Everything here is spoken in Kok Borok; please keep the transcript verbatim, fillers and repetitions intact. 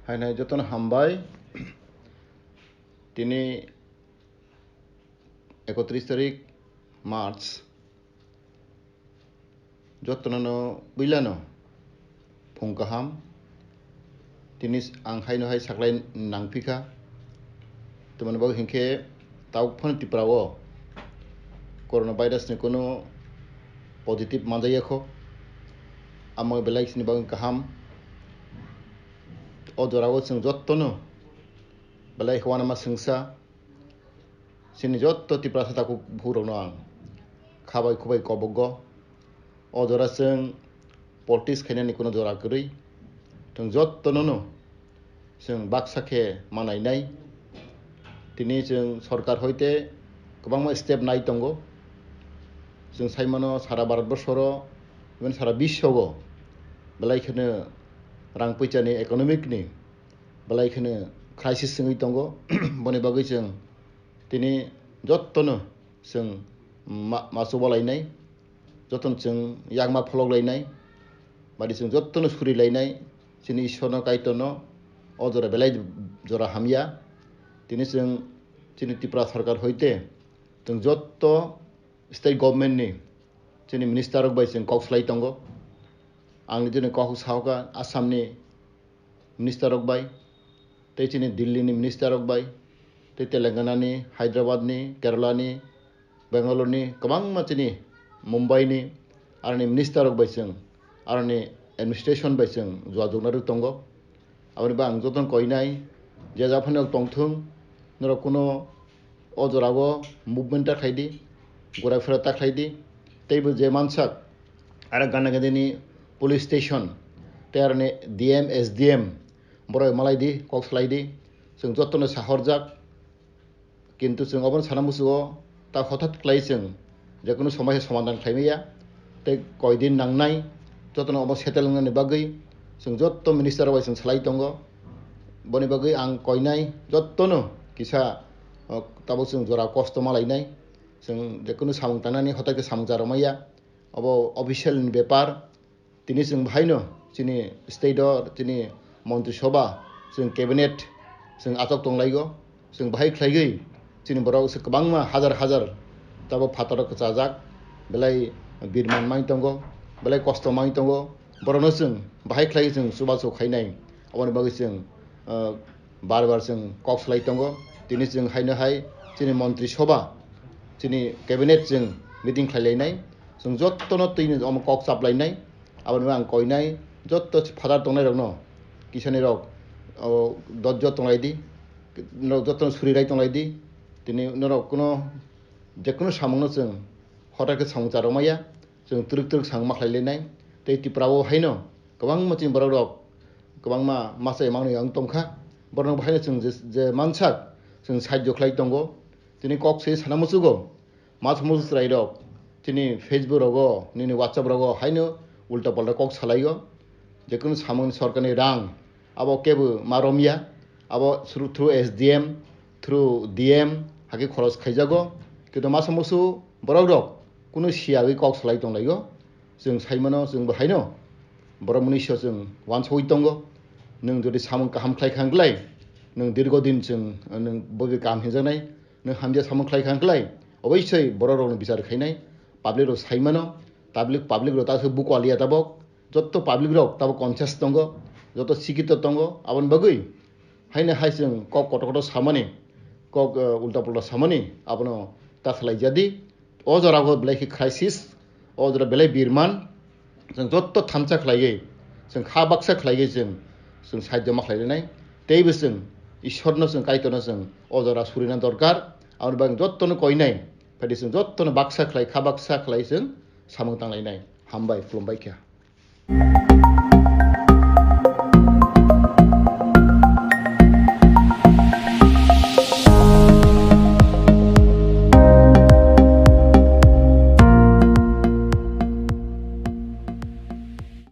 Hai nai jotono hambai. Tini ekotris tarik March. Jotono no builano phung kaham. Tini ang haino hai saklai nangphikha. Tamoni bagwi hinkhe tabuk phano Tripura o corona virus ni kunu positive manjaya kho. Amo belai sini bagwi kaham. O jora o chwng jotono belai hwanama swngsa. Chini jotto Tiprasa takhuk bukhuk rokno ang khabai khubai kobogo. O jora chwng politics khainani kuno jora kwrwi. Chwng jotto nono chwng baksa khe manainai. Tini chwng sorkar hoite kwbangma step nai tongo. Chwng saimano sara Bharat borsoro, even sara biswogo belai kheno rang puisani, economic ni belai kheno crisis wngwi tongo. Boni bagwi chwng tini jottono chwng ma-, ma chubalainai, jotono chwng yakma pholoklainai, badi chwng jottono surilainai, chini Ishwarno Kaitorno o jora belai jora hamya. Tini chwng chini Tripura sorkar hoite chwng jotto state government ni chini minister rok bai chwng kok salai tongo. Ang ni joni kok sahoka Assam ni minister rok bai, tei chini Delhi ni minister rok bai, tei Telangana ni, Hyderabad ni, Kerala ni, Bangalore ni, kwbangma chini Mumbai ni, aroni minister rok bai chwng, aroni administration bai chwng jua jukna rw tongo. Aboni bo ang jotono koinai, je japhano tongthung, norok kuno o jorao movement ta khlai di, gura fera ta khlai di, tei bo je mansak, aro gana gadini police station, tei aroni D M, S D M, borok malai di, kok salai di, chwng jotono sahorjak, kintu chwng obono sana muchugo, ta hothat khlai chwng je kunu somai se somadan khlai maya, tei koi din nangnai, jotono obo settle wngnani bagwi chwng jotto minister rok bai chwng salai tongo. Boni bagwi ang koinai jottono kisa, o, tabuk chwng jora kosto malainai, chwng je kunu samung tangnani hothat khe samung charwmaya, obo official ni bepar. Tini chwng bahaino chini state o chini montri sobha, chwng cabinet chwng achok tonglaigo, chwng bahai khlaigwi chini borok se kwbangma hajar hajar tabuk phataro kwchajak, belai birman mai tongo, belai kosto mai tongo, borokno chwng bahai khlai chwng chubachu khainai. Aboni bagwi chwng, ah, bar bar chwng kok salai tongo. Tini chwng haino hai chini montri sobha, chini cabinet chwng meeting khlai lainai, chwng jottono twini omo kok chap lainai. Aboni ang koinai jotto phataro tongnai rokno, kisani rok, o, dojjo tonglai di, norok jotto surirai tonglai di, tini norok kuno, je kunu samungno chwng hothat khe samung charwmaya, chwng twrwk twrwk samung ma khlai lainai. Tei Tripura o haino kwbangma chini borok rok kwbangma masa manwi ang tongkha, borok rok haino chwng je, je mansak chwng sahajyo khlai tongo, tini kok se sana muchugo. Masa musu chwrairok chini Facebook rogo, nini WhatsApp rogo haino ulta palta kok salaio. Jekunu samung sorkarni rang abo kebo ma romya, abo through, through S D M, through D M hake khoros khaijago. Kintu masa musu borok rok kunu siyagwi kok salai tonglaio. Chwng saimano, chwng bo haino borok mwnwi sio chwng uansugwi tongo. Nwng jodi samung kaham khlai kha hwnkhlai, nwng dirgo din chwng, nwng bwgwi kaham hinjaknai, nwng hamya samung khlai kha hwnkhlai, oboisoi borok rokno bichar khainai, public rok saimano, public, public rok ta se buko aliya tabok, jotto public rok tabok conscious tongo, jotto sikito tongo, aboni bagwi haino hai chwng kok kotor kotor samani, kok, eh, ulta pulta samani, abono ta khlai jadi. O jora o belai khe crisis, o jora belai birman, chwng jotto thansa khlaiwi, chwng kha baksa khlaiwi chwng, chwng sahajyo ma khlai rwnai. Teibo chwng Ishwarno chwng Kaitorno chwng o jora surina dorkar. Aboni bagwi jottono koinai, phadi chwng jottono baksa khlai, kha baksa khlai chwng samung tanglainai. Hambai, khulumbai kha.